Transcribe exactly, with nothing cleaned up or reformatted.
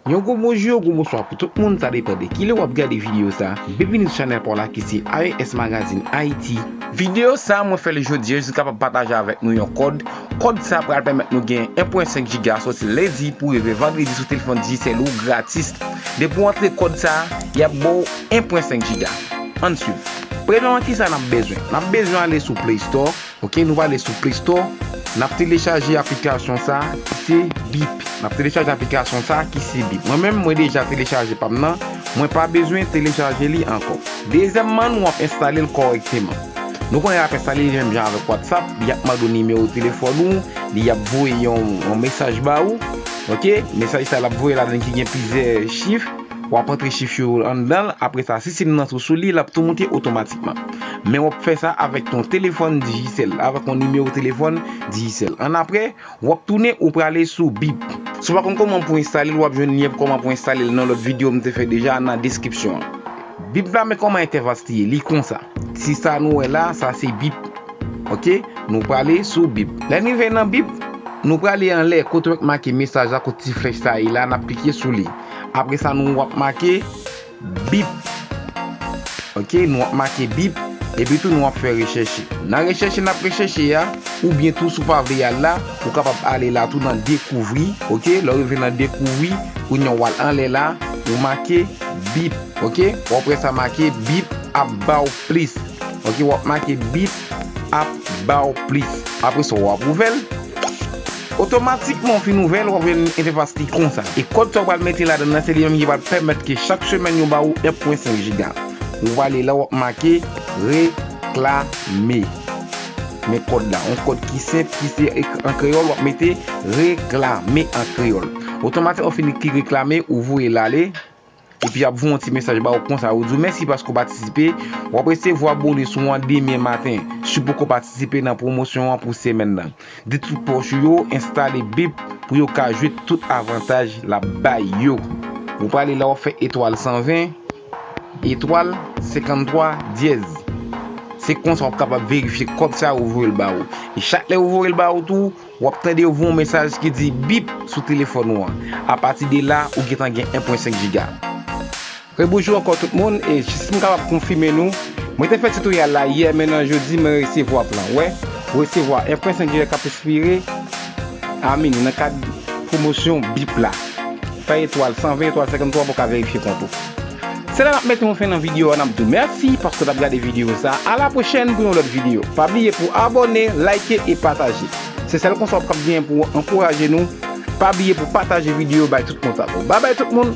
Yon gwo bonjou, yon gwo bonswa pou tout moun, sa depann de kilè w ap gade videyo sa. Byenvini sou chanèl pa w la ki se A E S Magazine Haïti. Videyo sa mwen fè l jodi a, jis kapab pataje avèk nou yon kòd. Kòd sa pral pèmèt nou gen en pwen senk giga soti lendi pou rive vandredi sou telefòn Digicel ou gratis. Depi w antre kòd sa, y ap ba w en pwen senk giga. Ann swiv. Premyèman, kisa n ap bezwen? N ap bezwen ale sou Play Store. Ok, nou prale sou Play Store. N ap telechaje aplikasyon sa ki se Bip. N ap telechaje aplikasyon sa ki se Bip. Mwen menm, mwen deja telechaje pa m nan. Mwen pa bezwen telechaje li ankò. Dezyèmman, nou ap enstale l kòrèkteman. Nou konnen l ap enstale li menm jan avèk WhatsApp. Li ap mande w nimewo telefòn ou. Li ap voye yon, yon mesaj ba ou. Ok, mesaj sa l ap voye ladan ki gen plizyè chif. W ap antre chif yo anndan l. Apre sa, si sim nan tou sou li, l ap tou moute otomatikman. Men w ap fè sa avèk yon telefòn Digicel, avèk yon nimewo telefòn Digicel. Annapre, w ap tounen, ou prale sou Bip. Si w pa konn kòman pou w enstale l, w ap jwenn lyen pou kòman pou w enstale l nan lòt videyo m te fè deja nan deskripsyon an. Bip la, men kòman entèfas li ye, li konsa. Ti sa nou wè la, sa se Bip. Ok, nou prale sou Bip. Lè n rive nan Bip, nou prale anlè kote w wè k make mesaj la, kote ti flèch sa ye la, n ap klike sou li. Apre sa, nou ap make Bip. Ok, nou ap make Bip. Epi tou, nou ap fè rechèche. Nan rechèche n ap rechèche a, oubyen tou, si w pa vle y al la, ou kapab ale la tou nan Dekouvri. Ok, lè w rive nan Dekouvri, kounye a w al anlè la, ou make Bip. Ok, w ap wè sa make Bip ap ba w plis. Ok, w ap make Bip ap ba w plis. Apre sa, w ap ouvè l. Otomatikman, w fin ouvè l, w ap jwenn entèfas li konsa. E kòd sa w pral mete ladan nan, se li menm ki pral pèmèt ke chak semèn yo ba ou en pwen senk giga. Ou prale la, w ap make reklame. Men kòd la, yon kòd ki senp, ki se ek-, an kreyòl, w ap mete reklame an kreyòl. Otomatikman, w fin ekri reklame, ou voye l ale. Epi y ap voye yon ti mesaj ba ou konsa, yo di w mèsi paske w patisipe. W ap resevwa bonus ou an demen maten si w poko patisipe nan pwomosyon an pou semèn nan. Di tout pwòch ou yo enstale Bip pou yo ka jwi tout avantaj l ap bay yo. Ou prale la, w ap fè etwal san ven, etwal senkanntwa dyèz. Se konsa w ap kapab verifye kòb sa yo voye l ba ou. E chak lè yo voye l ba ou tou, w ap tande yo voye yon mesaj ki di Bip sou telefòn ou an. Apati de la, ou gentan gen en pwen senk giga. Rebonjou ankò tout moun, e jis m kapab konfime nou, mwen te fè titoryal la yè, men nan jodi mwen resevwa plan. Wè, ou resevwa en pwen senk giga k ap ekspire a mini nan kad pwomosyon Bip la. Fè etwal san ven, etwal senkanntwa pou w ka verifye kont ou. Se la n ap mete yon fen nan videyo a, n ap di w mèsi paske w t ap gade videyo sa. A la pwochèn pou yon lòt videyo. Pa bliye pou abòne, like e pataje. Se sèl konsa w ap kab genyen pou w ankouraje nou. Pa bliye pou pataje videyo bay tout kontak ou. Babay tout moun,